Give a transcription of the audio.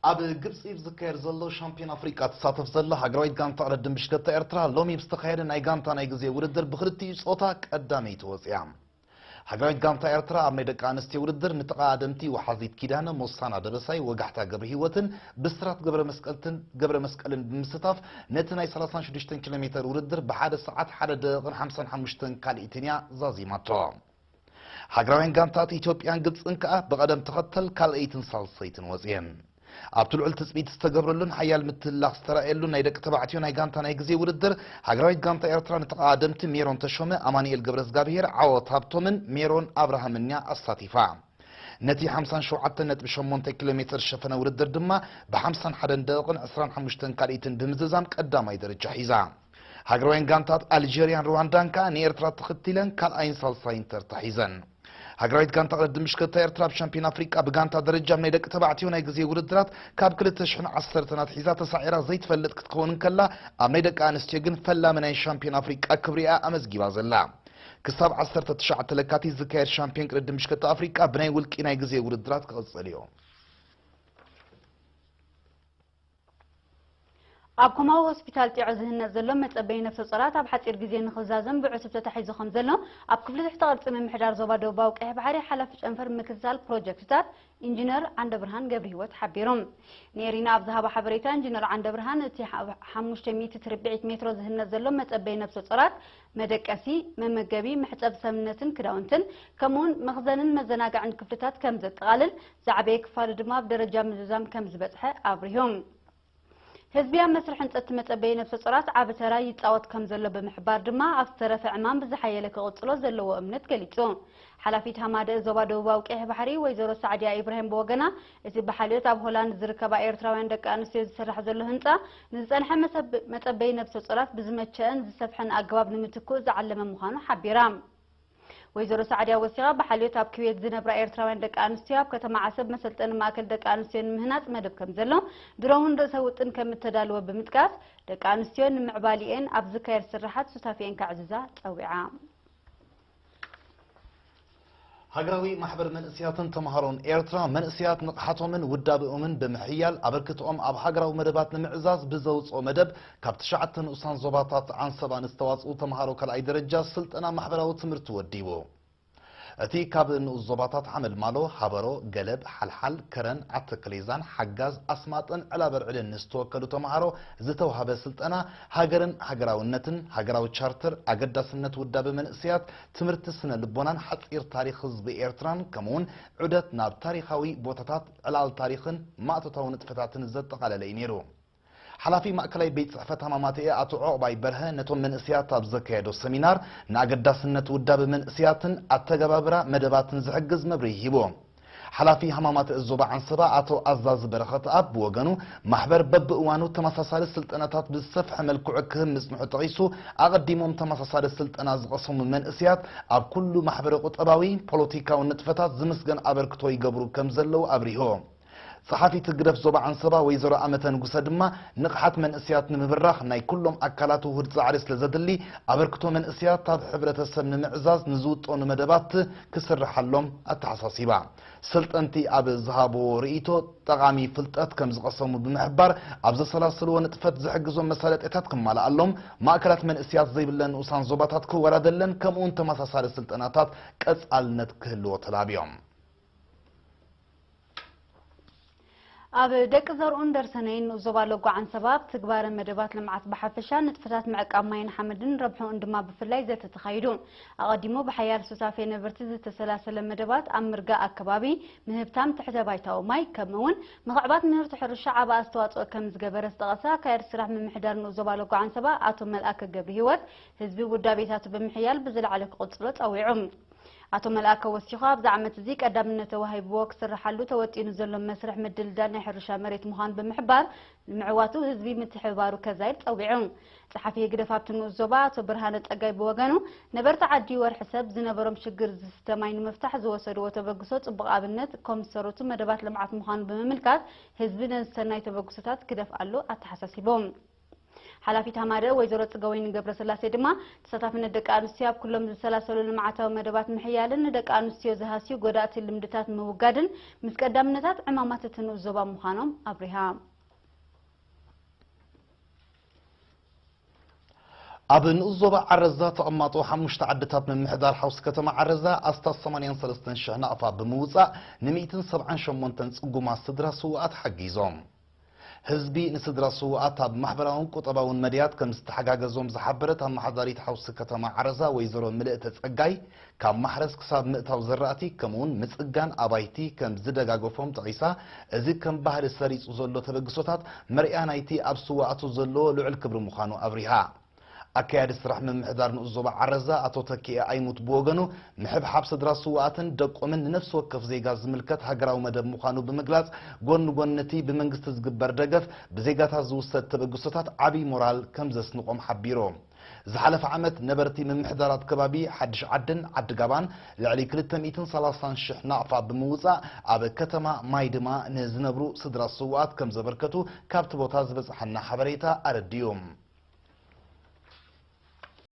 ኣብ ግብፂ ዝካየድ ዘሎ ሻምፒዮን ኣፍሪቃ ትሳተፍ ዘላ ሃገራዊት ጋንታ ቅድድም ብሽክለታ ኤርትራ ሎሚ ብዝተኻየደ ናይ ጋንታ ናይ ግዜ ውድድር ብክልቲኡ ጾታ ቀዳመይቲ ወፂኣ። ሃገራዊት ጋንታ ኤርትራ ኣብ ናይ ደቂ ኣንስትዮ ውድድር ንተቐዳደምቲ ወሓዚት ኪዳነ ሞሳና ደበሳይ፣ ወጋሕታ ገብረ ህይወትን ብስራት ገብረ መስቀልትን ገብረ መስቀልን ብምስታፍ ነቲ ናይ ሰላሳን ሽዱሽተን ኪሎ ሜትር ውድድር ብሓደ ሰዓት ሓደ ደቂቕን ሓምሳን ሓሙሽተን ካልኢትን እያ ዛዚማቶ። ሃገራውያን ጋንታት ኢትዮጵያን ግብፅን ከኣ ብቐደም ተኸተል ካልኣይትን ሳልሰይትን ወፂኤን። ኣብቲ ልዑል ትፅቢት ዝተገብረሉን ሓያል ምትላኽ ዝተራእየሉን ናይ ደቂ ተባዕትዮ ናይ ጋንታ ናይ ግዜ ውድድር፣ ሃገራዊት ጋንታ ኤርትራ ንተቐዳደምቲ ሜሮን ተሾመ፣ ኣማኑኤል ገብረዝጋብሄር፣ ዓወት ሃብቶምን ሜሮን ኣብርሃምን እያ ኣሳቲፋ። ነቲ ሓምሳን ሸውዓተን ነጥቢ ሸሞንተ ኪሎ ሜትር ዝሸፈነ ውድድር ድማ ብ ሓምሳን ሓደን ደቂቕን ዕስራን ሓሙሽተን ካልኢትን ብምዝዛም ቀዳማይ ደረጃ ሒዛ። ሃገራውያን ጋንታት ኣልጀርያን ሩዋንዳን ከኣ ንኤርትራ ተኸቲለን ካልኣይን ሳልሳይን ተርታ ሒዘን። ሃገራዊት ጋንታ ቅድድም ብሽክለታ ኤርትራ ኣብ ሻምፒዮን ኣፍሪቃ ብጋንታ ደረጃ ኣብ ናይ ደቂ ተባዕትዮ ናይ ግዜ ውድድራት ካብ ክልተ ሽሕን ዓሰርተን ኣትሒዛ ተሳዒራ ዘይትፈልጥ ክትከውን እንከላ፣ ኣብ ናይ ደቂ ኣንስትዮ ግን ፈላሚ ናይ ሻምፒዮን ኣፍሪቃ ክብሪኣ ኣመዝጊባ ዘላ። ክሳብ ዓሰርተ ትሽዓተ ለካቲት ዝካየድ ሻምፒዮን ቅድድም ብሽክለታ ኣፍሪቃ ብናይ ውልቂ ናይ ግዜ ውድድራት ክቕጽል እዩ። ኣብ ኮማዊ ሆስፒታል ጢዖ ዝህነጽ ዘሎ መጸበዪ ነፍሰ ጾራት ኣብ ሓጺር ግዜ ንኽዛዘም ብዕቱብ ተታሒዙ ከም ዘሎ ኣብ ክፍሊ ትሕተ ቅርጺ ምምሕዳር ዞባ ደቡባዊ ቀይሕ ባሕሪ ሓላፊ ጨንፈር ምክትታል ፕሮጀክትታት ኢንጂነር ዓንደብርሃን ገብረሂወት ሓቢሩ። ንኤሪና ኣብ ዝሃቦ ሓበሬታ ኢንጂነር ዓንደብርሃን እቲ ሓ-፣ ሓሙሽተ ሚእቲ ትርብዒት ሜትሮ ዝህነጽ ዘሎ መጸበዪ ነፍሰ ጾራት መደቀሲ፣ መመገቢ፣ መሕጸቢ ሰብነትን ክዳውንትን ከምኡውን መኽዘንን መዘናግዕን ክፍልታት ከም ዘጠቓልል፣ ዝዓበየ ክፋሉ ድማ ኣብ ደረጃ ምዝዛም ከም ዝበጽሐ ኣብሪሁ። ህዝቢ ኣብ መስርሕ ህንጸት መጸበዪ ነፍሰ ጾራት ዓቢ ተራ ይጻወት ከም ዘሎ ብምሕባር ድማ ኣብ ዝተረፈ ዕማም ብዝሓየለ ክቕጽሎ ዘለዎ እምነት ገሊጹ። ሓላፊት ሃማደእ ዞባ ደቡባዊ ቀይሕ ባሕሪ ወይዘሮ ሳዕድያ ኢብራሂም ብወገና፣ እቲ ብሓልዮት ኣብ ሆላንድ ዝርከባ ኤርትራውያን ደቂ ኣንስትዮ ዝስራሕ ዘሎ ህንጻ ንዝጸንሐ መሰብ-፣ መጸበዪ ነፍሰ ጾራት ብዝመቸአን ዝሰፍሐን ኣገባብ ንምትኩእ ዝዓለመ ምዃኑ ሓቢራ። ወይዘሮ ሳዕድያ ወሲኻ፣ ብሓልዮት ኣብ ኩዌት ዝነብራ ኤርትራውያን ደቂ ኣንስትዮ ኣብ ከተማ ዓሰብ መሰልጠኒ ማእከል ደቂ ኣንስትዮ ንምህናጽ መደብ ከም ዘሎ፣ ድሮ እውን ርእሰ ውጥን ከም እተዳለወ ብምጥቃስ፣ ደቂ ኣንስትዮ ንምዕባሊኤን ኣብ ዝካየድ ስራሓት ሱታፌኤን ከዕዝዛ ጸዊዓ። ሃገራዊ ማሕበር መንእስያትን ተምሃሮን ኤርትራ፣ መንእስያት ንቕሓቶምን ውዳበኦምን ብምሕያል፣ ኣበርክትኦም ኣብ ሃገራዊ መደባት ንምዕዛዝ ብዘውጽኦ መደብ፣ ካብ ትሽዓተ ንኡሳን ዞባታት ዓንሰባ ንዝተዋጽኡ ተምሃሮ ካልኣይ ደረጃ ስልጠና ማሕበራዊ ትምህርቲ ወዲቡ። እቲ ካብ ንኡስ ዞባታት ሓመልማሎ፣ ሃበሮ፣ ገለብ፣ ሓልሓል፣ ከረን፣ ዓተክሌዛን፣ ሓጋዝ፣ ኣስማጥን ዕላበርዕልን ንዝተወከሉ ተምሃሮ ዝተዋህበ ስልጠና፣ ሃገርን ሃገራውነትን፣ ሃገራዊ ቻርተር፣ ኣገዳስነት ውዳበ መንእስያት፣ ትምህርቲ ስነ ልቦናን ሓጺር ታሪኽ ህዝቢ ኤርትራን፣ ከምኡውን ዑደት ናብ ታሪኻዊ ቦታታት፣ ዕላል ታሪኽን ማእቶታዊ ንጥፈታትን ዘጠቓለለ እዩ ነይሩ። ሓላፊ ማእከላይ ቤት ጽሕፈት ሃማማተኤ ኣቶ ዑቕባይ በርሀ ነቶም መንእስያት ኣብ ዘካየዶ ሰሚናር፣ ንኣገዳስነት ውዳበ መንእስያትን ኣተገባብራ መደባትን ዝሕግዝ መብርሂ ሂቡ። ሓላፊ ሃማማተኤ ዞባ ዓንሰባ ኣቶ ኣዛዚ በረኸትኣብ ብወገኑ፣ ማሕበር በብእዋኑ ተመሳሳሊ ስልጠናታት ብዝሰፍሐ መልክዑ ክህብ ምጽንሑ ጠቒሱ፣ ኣቐዲሞም ተመሳሳሊ ስልጠና ዝቐሰሙ መንእስያት ኣብ ኩሉ ማሕበረ ቁጠባዊ፣ ፖለቲካዊ ንጥፈታት ዝምስገን ኣበርክቶ ይገብሩ ከም ዘለዉ ኣብሪሁ። ጸሓፊት ህግደፍ ዞባ ዓንሰባ ወይዘሮ ኣመተ ንጉሰ ድማ፣ ንቕሓት መንእስያት ንምብራኽ ናይ ኩሎም ኣካላት ውሁድ ጻዕሪ ስለ ዘድሊ፣ ኣበርክቶ መንእስያት ኣብ ሕብረተሰብ ንምዕዛዝ ንዝውጠኑ መደባት ክስርሓሎም ኣተሓሳሲባ። ሰልጠንቲ ኣብ ዝሃብዎ ርእይቶ፣ ጠቓሚ ፍልጠት ከም ዝቐሰሙ ብምሕባር፣ ኣብ ዘሰላስልዎ ንጥፈት ዝሕግዞም መሳለጥያታት ክማልኣሎም፣ ማእከላት መንእስያት ዘይብለን ንኡሳን ዞባታት ክወዳደለን፣ ከምኡውን ተመሳሳሊ ስልጠናታት ቀጻልነት ክህልዎ ተላብዮም። ኣብ ደቂ ዘርኡን ደርሰነይን ንኡስ ዞባ ሎጎ ዓንሰባ ኣብ ትግባረ መደባት ልምዓት ብሓፈሻ፣ ንጥፈታት ምዕቃብ ማይን ሓመድን ረብሕኡን ድማ ብፍላይ ዘተ ተኻይዱ። ኣቐዲሙ ብሓያል ሱታፌ ነበርቲ ዝተሰላሰለ መደባት ኣብ ምርጋእ ኣከባቢ፣ ምህብታም ትሕተ ባይታዊ ማይ፣ ከምኡ'ውን ምኽዕባት ምህርቲ ሕርሻ ዓቢ ኣስተዋጽኦ ከም ዝገበረ ዝጠቐሰ ኣካያዲ ስራሕ ምምሕዳር ንኡስ ዞባ ሎጎ ዓንሰባ ኣቶ መልኣከ ገብረሂወት፣ ህዝቢ ውዳቤታቱ ብምሕያል ብዝለዓለ ክቕጽሎ ጸዊዑ። ኣቶ መልኣከ ወሲኹ፣ ኣብዚ ዓመት እዚ ቀዳምነት ተዋሂብዎ ክስርሓሉ ተወጢኑ ዘሎ መስርሕ ምድልዳል ናይ ሕርሻ መሬት ምዃኑ ብምሕባር፣ ንምዕዋቱ ህዝቢ ምትሕብባሩ ከዛይድ ጸዊዑ። ጸሓፊ ህግደፍ ኣብቲ ንኡስ ዞባ ኣቶ ብርሃነ ጸጋይ ብወገኑ፣ ነበርቲ ዓዲ ወርሒ ሰብ ዝነበሮም ሽግር ዝስተ ማይ ንምፍታሕ ዝወሰድዎ ተበግሶ ጽቡቕ ኣብነት ከም ዝሰረቱ መደባት ልምዓት ምዃኑ ብምምልካት፣ ህዝቢ ነዚ ሰናይ ተበግሶታት ክደፍኣሉ ኣተሓሳሲቦም። ሓላፊት ሃማደ ወይዘሮ ጽገወይኒ ገብረስላሴ ድማ፣ ተሳታፍነት ደቂ ኣንስትዮ ኣብ ኩሎም ዝሰላሰሉ ልምዓታዊ መደባት ምሕያልን ንደቂ ኣንስትዮ ዝሃስዩ ጎዳእቲ ልምድታት ምውጋድን ምስ ቀዳምነታት ዕማማት እቲ ንኡስ ዞባ ምዃኖም ኣብሪሃ። ኣብ ንኡስ ዞባ ዓረዛ ተቐማጦ ሓሙሽተ ዓድታት ምምሕዳር ሓውሲ ከተማ ዓረዛ ኣስታት ሰማንያን ሰለስተን ሽሕ ናቕፋ ብምውፃእ ን ሚእትን ሰብዓን ሸሞንተን ፅጉማት ስድራ ስውኣት ሓጊዞም። ህዝቢ ንስድራ ስውኣት ኣብ ማሕበራውን ቁጠባውን መድያት ከም ዝተሓጋገዞም ዝሓበረት ኣመሓዳሪት ሓውሲ ከተማ ዓረዛ ወይዘሮ ምልእተ ጸጋይ፣ ካብ ማሕረስ ክሳብ ምእታው ዘራእቲ ከምኡውን ምጽጋን ኣባይቲ ከም ዝደጋገፎም ጠቒሳ፣ እዚ ከም ባህሊ ሰሪጹ ዘሎ ተበግሶታት መርኣያ ናይቲ ኣብ ስውኣቱ ዘለዎ ልዑል ክብሪ ምዃኑ ኣብሪሃ። ኣካያዲ ስራሕ ምምሕዳር ንኡስ ዞባ ዓረዛ ኣቶ ተኪኤ ኣይሙት ብወገኑ፣ ምሕብሓብ ስድራ ስውኣትን ደቆምን ንነፍሲ ወከፍ ዜጋ ዝምልከት ሃገራዊ መደብ ምዃኑ ብምግላጽ፣ ጎኒ ጎኒ ነቲ ብመንግስቲ ዝግበር ደገፍ፣ ብዜጋታት ዝውሰድ ተበግሶታት ዓብዪ ሞራል ከም ዘስንቖም ሓቢሩ። ዝሓለፈ ዓመት ነበርቲ ምምሕዳራት ከባቢ ሓድሽ ዓድን ዓዲ ጋባን ልዕሊ ክልተ ሚእትን ሰላሳን ሽሕ ናቕፋ ብምውጻእ ኣብ ከተማ ማይድማ ንዝነብሩ ስድራ ስውኣት ከም ዘበርከቱ ካብቲ ቦታ ዝበጽሓና ሓበሬታ ኣረዲኡ።